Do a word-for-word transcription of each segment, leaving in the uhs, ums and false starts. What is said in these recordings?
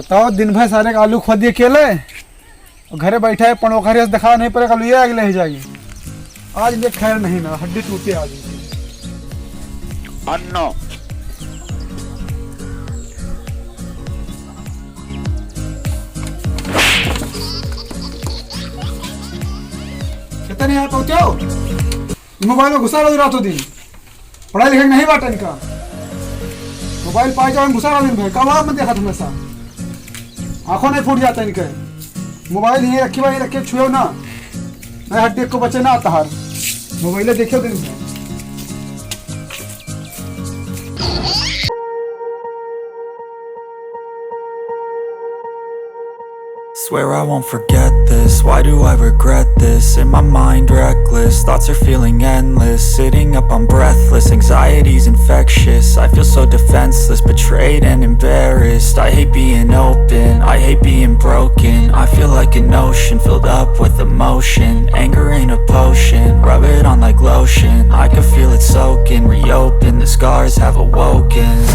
तो दिन भर सारे का आलू खोद दिए केले, घरे बैठा है, पनोखा रेस दिखा नहीं पड़ेगा, लुए आगे ले जाइए। आज ये खैर नहीं ना, हड्डी टूटे आज। अन्नो। कितना नहीं यार पहुंचाओ? मोबाइल में घुसा रहो रातों दिन। पढ़ाई लिखाई नहीं बाटे इनका। मोबाइल पाई जाओ, घुसा रहो दिन भर। का वाला मत देखा हमेशा। आंखों नहीं फूट जाता इनके। मोबाइल यहीं रखी, वहीं रखे, छुएओ ना। नहीं हड्डी को बचे ना तहार। मोबाइल देखियो दिन भर। Swear I won't forget this. Why do I regret this? In my mind, reckless. Thoughts are feeling endless. Sitting up, I'm breathless. Anxiety's infectious. I feel so defenseless, betrayed and embarrassed. I hate being open. I hate being broken. I feel like an ocean filled up with emotion. Anger ain't a potion. Rub it on like lotion. I can feel it soaking. Reopen. The scars have awoken.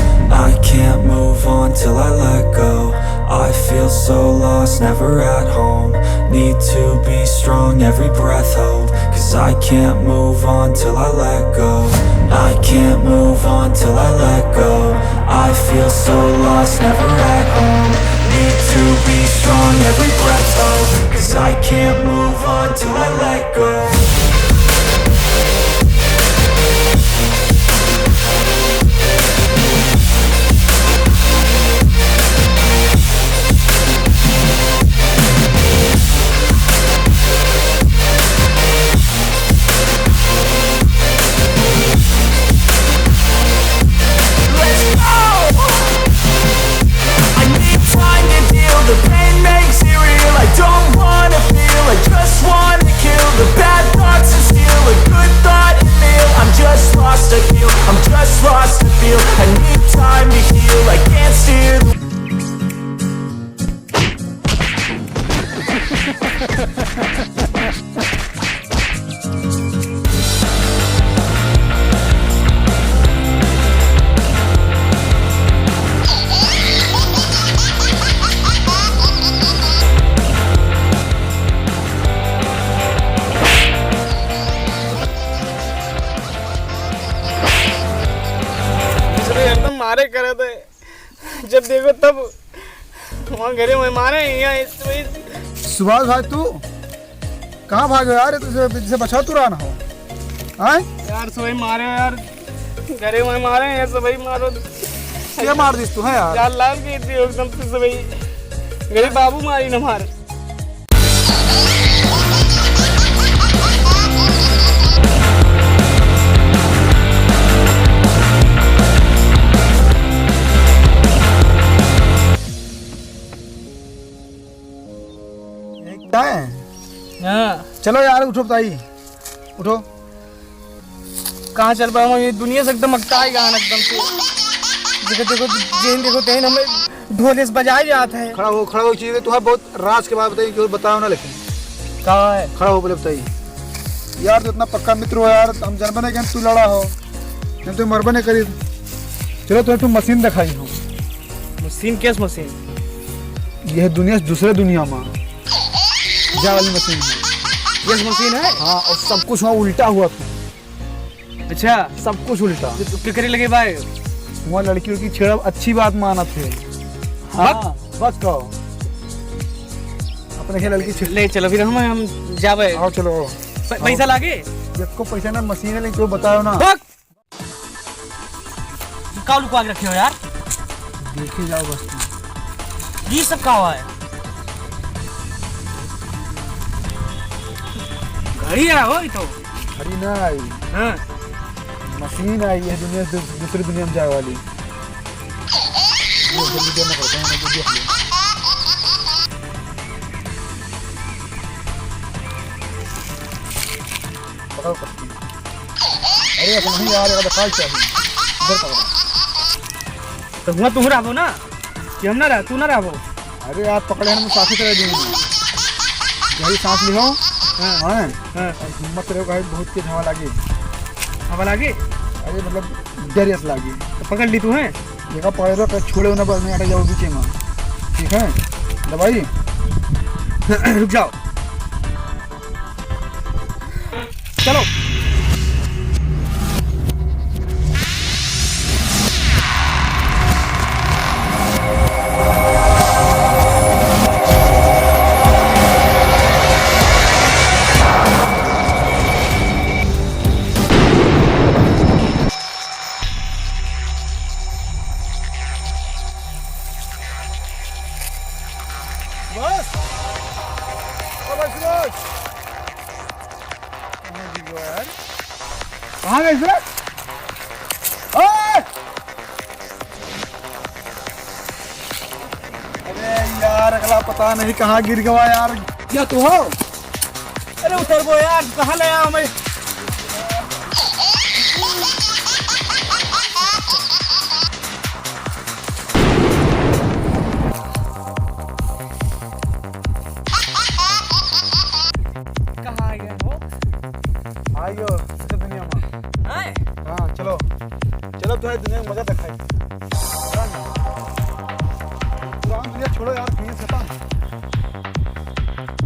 I can't move on till I let go. I feel so lost, never at home. Need to be strong, every breath hope. 'Cause I can't move on till I let go. I can't move on till I let go. I feel so lost, never at home. Need to be strong, every breath hope. 'Cause I can't move on till I let go. Let's go! I need time to deal, the pain makes it real. I don't wanna feel, I just wanna kill. The bad thoughts instill, a good thought and meal. I'm just lost, I feel, I'm just lost, I feel. I need time to heal, I can't steer the इसलिए एकदम मारे करे थे, जब देखो तब वहाँ घरे वहीं मारे, यहाँ इस वही। सुभाष भाई, तू कहाँ भागे यार? तुझे, तुझे बचाओ, तू रहा ना हो। आय? यार, सबही मारे यार, घरे वहीं मारे हैं, सबही मारो। क्या मार दिस तू है यार? जान लाग गई थी एकदम से सबही। घरे बाबू मारी न मार। यही क्या है? हाँ। चलो यार, उठो बताई, उठो। कहाँ चल पाए हम? ये दुनिया से एकदम अकताई गए हैं एकदम से। देखो, देखो, जेन देखो, तेन हमें ढोले से बजाए जात है। खड़ा हो, खड़ा हो, चीजें तुम्हारे बहुत राज के बात बताइए, क्यों बताओ ना, लेकिन का है? खड़ा हो, बोले बताइए। यार, तू इतना पक्का मित्र हो यार, हम जानबे नहीं कि तू लड़ा हो, नहीं तो मरबे नहीं करी। चलो, तुम्हें तू मशीन दिखाई हो। मशीन? कैस मशीन? यह दुनिया से दूसरे दुनिया में जा वाली मशीन है। यस मशीन है? हाँ, और सब कुछ वहाँ उल्टा हुआ था। अच्छा। सब कुछ उल्टा। तो, तो क्या करे लगे भाई? वहाँ लड़की उड़की छेड़ब अच्छी बात मानत है। हाँ, बक। बक कहो। अपने के लड़की छेड़ ले चलो फिर हम, हम जाबे। आओ चलो, आओ। प-, पैसा लागे? जब को पैसा ना मशीन है, लेकिन कोई बताओ ना। बक। का लुकवा के रखे हो यार? देखे जाओ बस तुम। ये सब का हुआ है? घड़ी है हो ये तो। घड़ी ना आई। हाँ। मशीन आई है दुनिया से, दूसरी दुनिया में जाए वाली। ये जल्दी देना पड़ता है, मुझे देख लो। पकड़ो पत्ती। अरे, ऐसा नहीं यार, ऐसा दिखाई चाहिए। इधर पकड़ो। तो हुआ तुम रहबो ना, कि हम ना रह, तू ना रहबो? अरे, आप पकड़े हैं, हम साथी तरह देंगे। गहरी सांस लिहो। हाँ। हाँ। हाँ। और हिम्मत रहो, भाई, बहुत तेज हवा लागी। हवा लागी? अरे, मतलब, डर ऐसा लागी। तो पकड़ ली तू, हैं? देखा, पकड़े रहो, कहीं छोड़े ना, बस नहीं हटे जाओ पीछे में। ठीक है, दवाई। रुक जाओ, चलो। बस। ओ भाई सुभाष। कहाँ गिर गया यार? कहाँ गए सुभाष? ओए! अरे यार, अगला पता नहीं कहाँ गिर गया यार। क्या तू हो? अरे उतरबो यार, कहाँ ले आया हमें? कहाँ आ गया हो? आइयो, अच्छा दुनिया में। आए? हाँ, चलो। चलो, तुम्हें दुनिया में मजा दिखाई। पुरान दुनिया छोड़ो यार, दुनिया खत्म।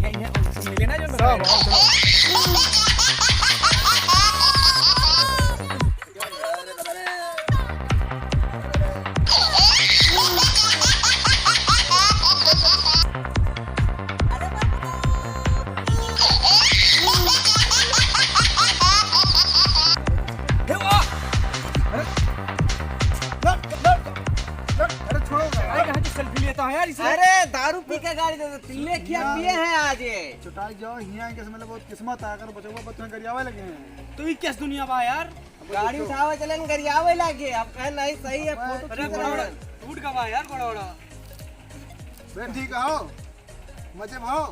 ये, ये, मिले ना जो सब, आओ, चलो। अरे, छोड़ो ना यार। अरे, यहाँ तो selfie लेता है यार, इसे। अरे, दारू पी के गाड़ी दे दे। तिल्ले खिया पिए हैं आज ये। चुटाई जाओ, हियाँ के समय बहुत किस्मत है, अगर बचवा बच्चा गरियावे लगे हैं। तो ये कैस दुनिया बा यार? गाड़ी उठावे चले न गरियावे लागे। अब कहे नहीं सही है, फोटो अरे खींच रहे हैं। टूट गवा यार गोड़ा वोड़ा। बे ठीक हो? मजे में हो?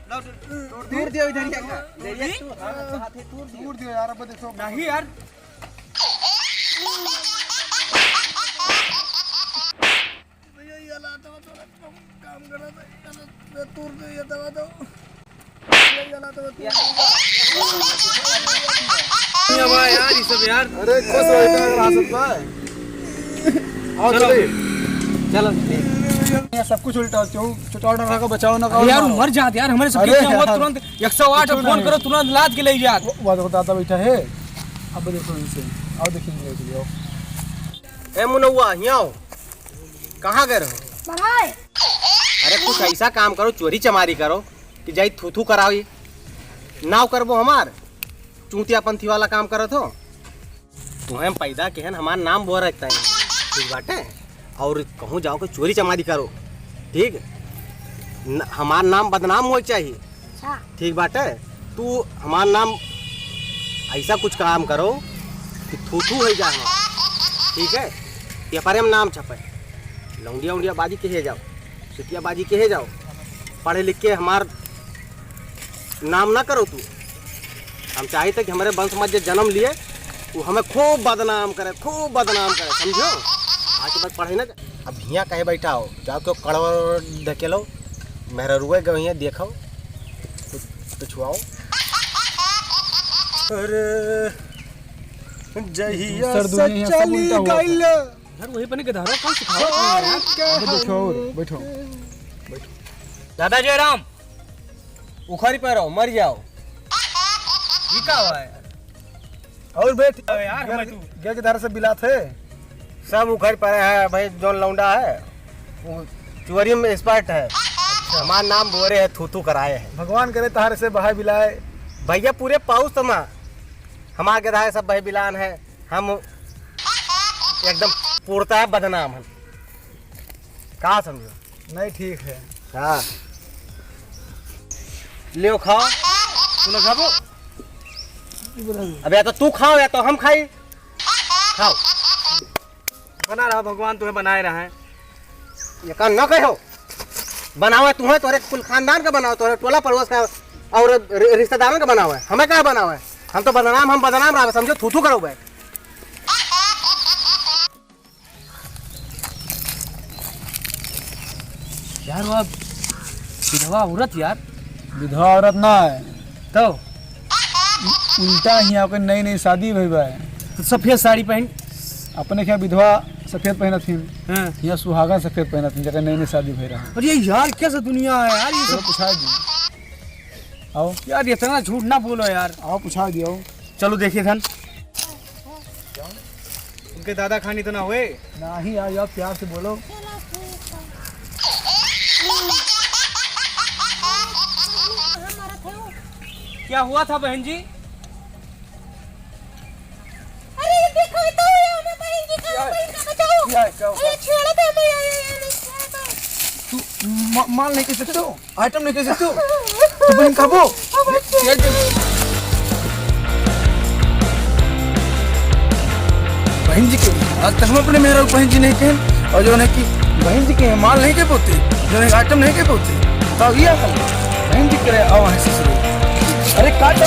तोड़ दियो इधर ही का। तोड़ दी? तू, हाँ, हाथे तोड़ दियो। तोड़ दियो यार, अब देखो। नहीं यार। भैया, ये हालात हो, थोड़ा कम काम करा था, ये हालात तूर दे, ये दवा दो। ये हालात हो, तूर दे। ये बा यार, ये सब यार। अरे, खुश हो, इतना राशन बा। आओ, चलो। चलिए। चलो, ठीक। ये सब कुछ उल्टा हो, क्यों? चुटाव ना खा के बचाव ना खाओ, अरे यार, मारो। मर जात यार, हमारे सब अरे क्या हुआ, यार। तुरंत एक सौ आठ कुछ फोन नहीं। करो, तुरंत लाद के ले जात। वो, वो देखो, दादा बैठा है। अब देखो इनसे। आओ, देखिए, देखिए, आओ। ए मुनौआ, हियाँ आओ। कहाँ गए रहो? पढ़ाई। अरे कुछ ऐसा काम करो, चोरी चमारी करो कि जाई थू थू कराओ। ये नाव करबो हमार, चूतिया पंथी वाला काम करत हो। तुहें पैदा केहन हमार नाम बोरत है, ठीक बाटे? और कहूँ जाओ के चोरी चमारी करो, ठीक? न, हमार नाम बदनाम होए के चाहिए। अच्छा। ठीक बाटे, तू हमार नाम ऐसा कुछ काम करो कि थू थू होइ जाए हमार, ठीक है? पेपरे में नाम छपे, लौंडिया उंडिया बाजी केहे जाओ, सिटिया बाजी केहे जाओ, पढ़े लिख के हमार नाम ना करो तू। हम चाहित है कि हमरे वंश में जे जन्म लिए, वो हमें खूब बदनाम करे, खूब बदनाम करे, समझो? आज के बाद पढ़े ना जा। अब हियाँ काहे बैठा हो? जाओ, क्यों कड़वा ढकेलो, मेहररुए गए हियाँ देखो, तो, तो छुआओ। अरे, जहिया दूसर दुनिया से सब चली उल्टा हुआ गइल। यार, वही बने गधारा, कौन सिखाओ? अरे, क्या अबे देखो, और बैठो, बैठो। दादा जयराम, उखड़ पड़ो, मर जाओ। ये का हुआ है? और बैठ। अबे यार, हमें तू गे के धारा से बिलात है। सब उखड़ पड़े हैं भाई, जौन लौंडा है, वो चोरी में expert है। हमार नाम बोरे है, थू थू कराए है। भगवान करे तहारे से बहाए बिलाए। भैया, पूरे पाउस तमा हमार गधाए सब बहे बिलान है। हम एकदम पूर्णतः बदनाम हम। का समझो? नहीं, ठीक है। हाँ। लियो, खाओ। तू ना खाबो? अब या तो तू खाओ या तो हम खाई। खाओ। बना रहा, भगवान तुम्हें बनाए रहा है। ये काम ना कहो। बनावे तुम्हें, तोरे कुल खानदान का बनावे, तोरे टोला पड़ोस का और रि-, रिश्तेदारन का बनावे। हमें का बनावे? हम तो बदनाम, हम बदनाम रहा, समझो, थू थू करो बे। यार, वह विधवा औरत यार। विधवा औरत ना है। तो? उल्टा ही, ओकर नई नई शादी भई बा। तो सफेद साड़ी पहन। अपने क्या विधवा सफेद पहनत हिन। हाँ। यहाँ सुहागन सफेद पहनत हिन, जगह नई नई शादी भई रहा। अरे यार, कैसा दुनिया है यार, ये चलो सब। पूछा दी। आओ। यार, इतना झूठ ना बोलो यार। आओ, पूछा दी, आओ। चलो देखिए थन। उनके दादा खानी तो ना हुए? नहीं यार, यार, प्यार से बोलो। क्या हुआ था बहन जी? अरे, ये देखो, ये तो ये हमें बहन जी का, क्या? बहन का बचाओ। क्या है, क्या हुआ? अरे, छेड़ा था हमें, ये, ये, ये, नहीं छेड़ा था। तू मा-, माल नहीं कह सकते हो? आइटम नहीं कह सकते हो? तू बहन खाबो? अब क्या? बहन जी के, आज तक हम अपने मेहरा बहन जी नहीं कहें, और जो है कि बहन जी के माल नहीं कह पाते, जो है आइटम नहीं कह पाते, तो ये हाल बहन जी करे, आओ वहाँ से शुरू। अरे, काट दो।